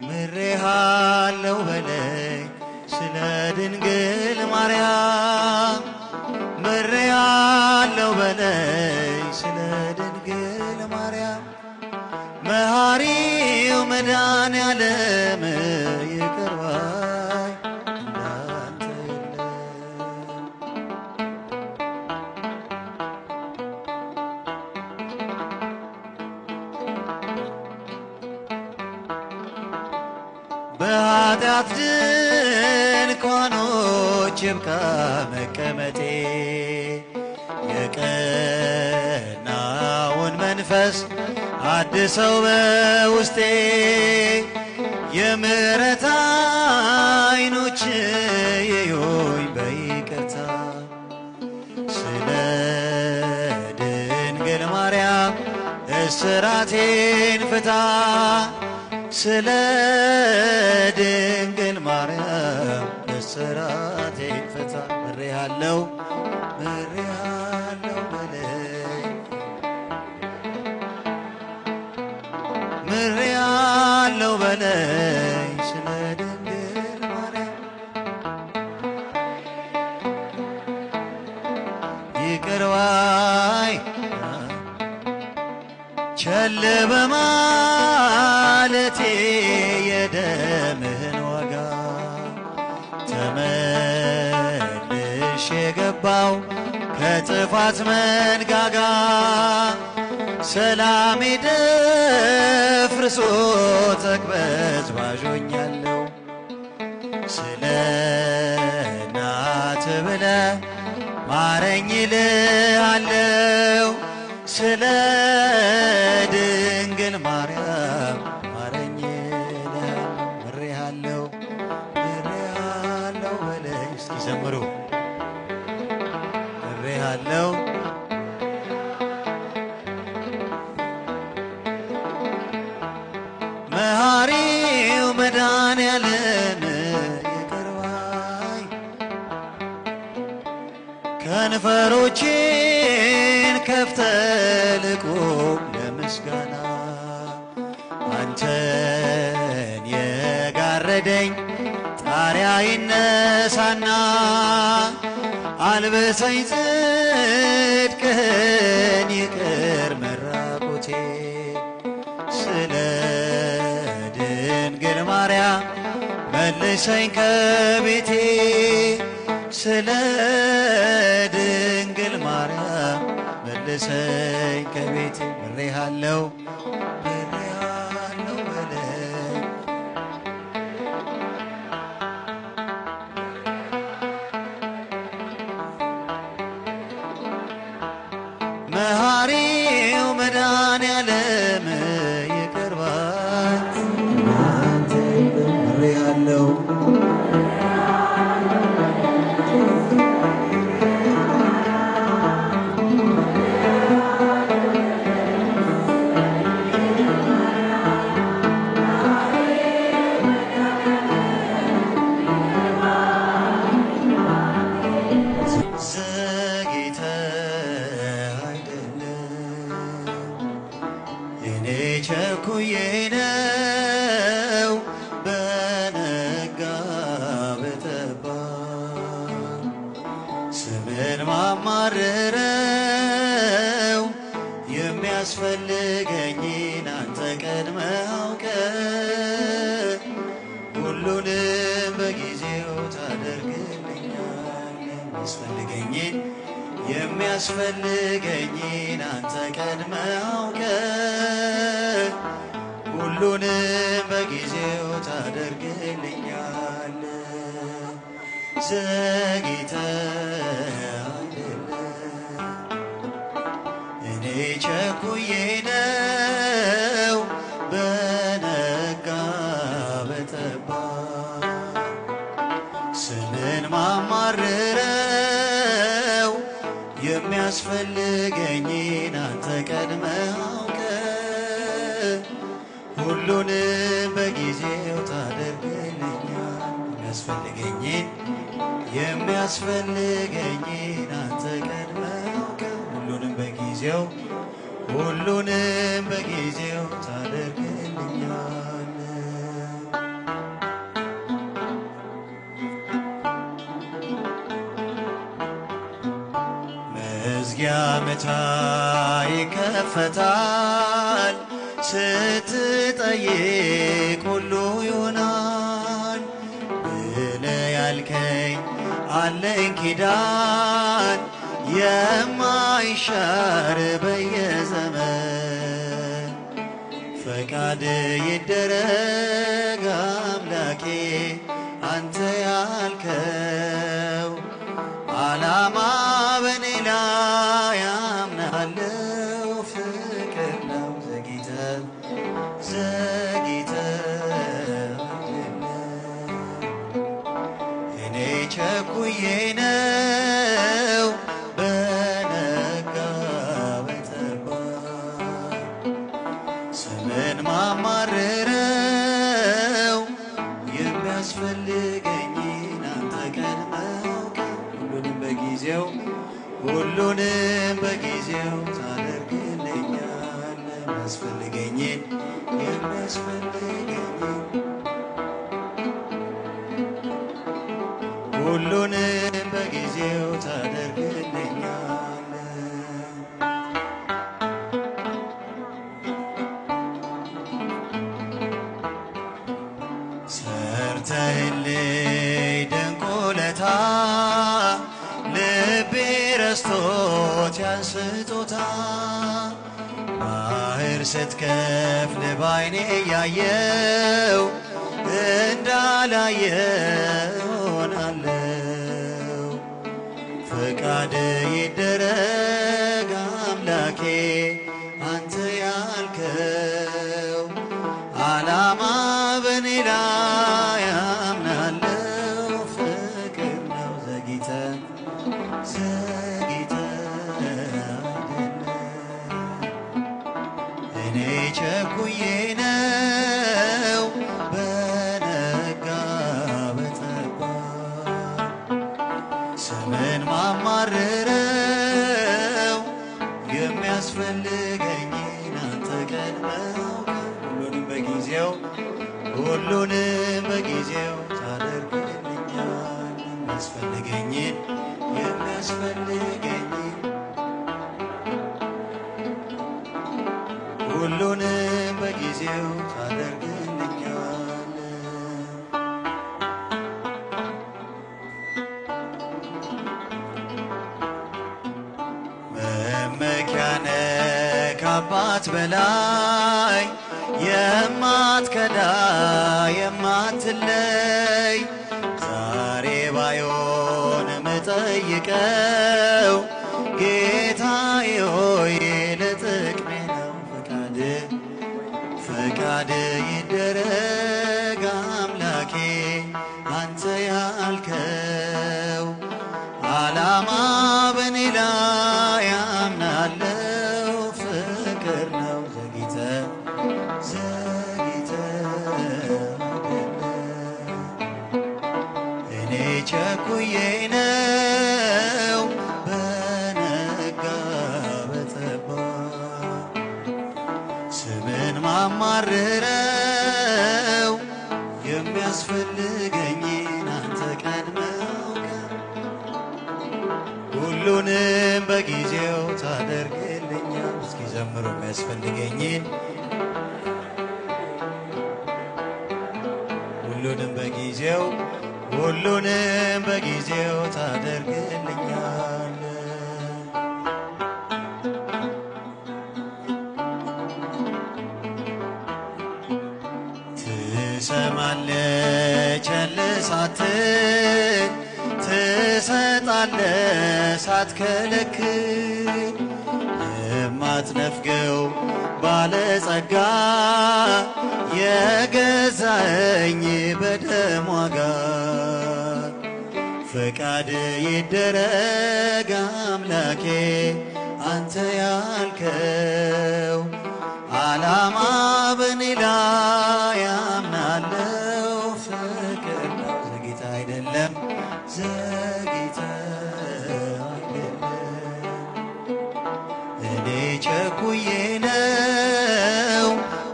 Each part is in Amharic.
ምሬሃለው በለኝ ስለ ድንግል ማርያም፣ ምሬሃለው በለኝ ስለ ድንግል ማርያም። መሐሪው መድኃኔዓለም ይቅር ባይ እንዳንተ የለም። በኃጢአት ድንኳኖች ይብቃ መቀመጤ፣ የቀናውን መንፈስ አድሰው በውስጤ። የምሕረት ዓይኖች ይዩኝ በይቅርታ፣ ስለ ድንግል ማርያም እስራቴን ፍታ፣ ስለ ድንግል ማርያም እስራቴን ፍታ። ምሬሃለው ምሬሃለው በለኝ፣ ምሬሃለው በለኝ ስለ ድንግል ማርያም። ይቅር ባይ ቸል በማለቴ የደምህን ዋጋ፣ ተመልሼ የገባው ከጥፋት መንጋጋ። ሰላሜ ደፍርሶ ተቅበዝባዦኛለሁ፣ ስለ እናት ብለህ ማረኝ እልሃለሁ፣ ስለ ድንግል ማርያም ማረኝ እልሃለሁ። ምሬሃለው ምሬሃለው በለኝ። እስኪ ዘምሩ። ምሬሃለው። መሐሪው መድኃኔዓለም ይቅር ባይ፣ ከንፈሮቼን ከፍተህ ልቁም ለምስጋና። አንተን የጋረደኝ ጣሪያ ይነሳና፣ አልብሰኝ ጽድቅህን ይቅር መራቆቴ። ስለ ድንግል ማርያም መልሰኝ ከቤቴ፣ ስለ ድንግል ማርያም መልሰኝ ከቤቴ። ምሬሃለው ምሬሃለው በለኝ። መሐሪው መድኃኔዓለም ይቅር ባይ አንተ ምሬሃለው። ዘግይተህ አይደለም፣ እኔ ቸኩዬ ነው። በነጋ በጠባ ስምን ማማርረው፣ የሚያስፈልገኝን አንተ ቀድመህ አውቀህ ሁሉንም በጊዜው ታደርግልኛለህ። የሚያስፈልገኝን የሚያስፈልገኝን አንተ ቀድመህ አውቀህ ሁሉንም በጊዜው ታደርግልኛለህ። ዘግይተህ አይደለም፣ እኔ ቸኩዬ ነው። በነጋ በጠባ ስምን ማማርረው፣ የሚያስፈልገኝን አንተ ቀድመህ አውቀህ ሁሉንም በጊዜው ታደርግልኛል። የሚያስፈልገኝን የሚያስፈልገኝን አንተ ቀድመህ አውቀህ ሁሉንም በጊዜው ሁሉንም በጊዜው ታደርግልኛል። መዝጊያ መታ ይከፈታል ስትጠይቅ ሁሉ ይሆናል ብለህ ያልከኝ አለኝ ኪዳን የማይሻር በየዘመን ፈቃድ ይደረግ አምላኬ አንተ ያልከው ዓላማ በኔ ላይ አምናለው ፍቅር ነው ዘግይተህ ዘግይተህ እኔ ቸኩዬ ነው በነጋ በጠባ ስምን ማማርረው የሚያስፈልገኝን አንተ ቀድመህ አውቀህ ሁሉንም በጊዜው ሁሉንም በጊዜው ታደርግልኛለህ የሚያስፈልገኝን የሚያስፈልገኝን ሁሉንም በጊዜው ታደርግልኛለህ። ሰርተህልኝ ድንቅ ውለታ ልቤ ረስቶት ያን ስጦታ ባህር ስትከፍል ባይኔ እያየው እንዳላየ ሆናለው። ፈቃድ ይደረግ አምላኬ አንተ ያልከው ዓላማ በኔ ላይ አምናለው ፍቅር ነው ዘግይተህ ዘግይተህ አይደለም እኔ ቸኩዬ ነው በነጋ በጠባ ስምን ማማርረው የሚያስፈልገኝን አንተ ቀድመህ አውቀህ ሁሉንም በጊዜው ሁሉንም በጊዜው ታደርግልኛለህ የሚያስፈልገኝን የሚያስፈልገኝን ሁሉንም በጊዜው ታደርግልኛለህ። መመኪያ ነህ ከአባት በላይ የማትከዳ የማትለይ ዛሬ ባይሆን ምጠይቀው ጌታዬ ሆይ ለጥቅሜ ነው ፈቃድ ፈቃድ ይደረግ አምላኬ አንተ ያልከው ዓላማ በኔ ላይ አምናለው ፍቅር ነው ዘግይተህ ዘግይተህ አይደለም እኔ ቸኩዬ ነው በነጋ በጠባ ስምን ማማርረው የሚያስፈልገኝን አንተ ቀድመህ አውቀህ ሁሉንም በጊዜው ታደርግልኛል። እስኪ ዘምሩ የሚያስፈልገኝን ሁሉንም በጊዜው ሁሉንም በጊዜው ታደርግልኛል። ትሰማለህ ቸል ሳትል ትሰጣለህ ሳትከለክል የማትነፍገው ባለጸጋ የገዛኸኝ በደም ዋጋ ፈቃድ ይደረግ አምላኬ አንተ ያልከው ዓላማ በኔ ላይ አምናለው ፍቅር ነው ዘግይተህ አይደለም ዘግይተህ አይደለም እኔ ቸኩዬ ነው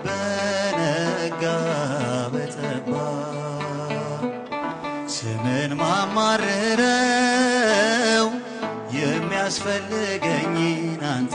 በነጋ በጠባ ስምን ማማርረው የሚያስፈልገኝን አንተ።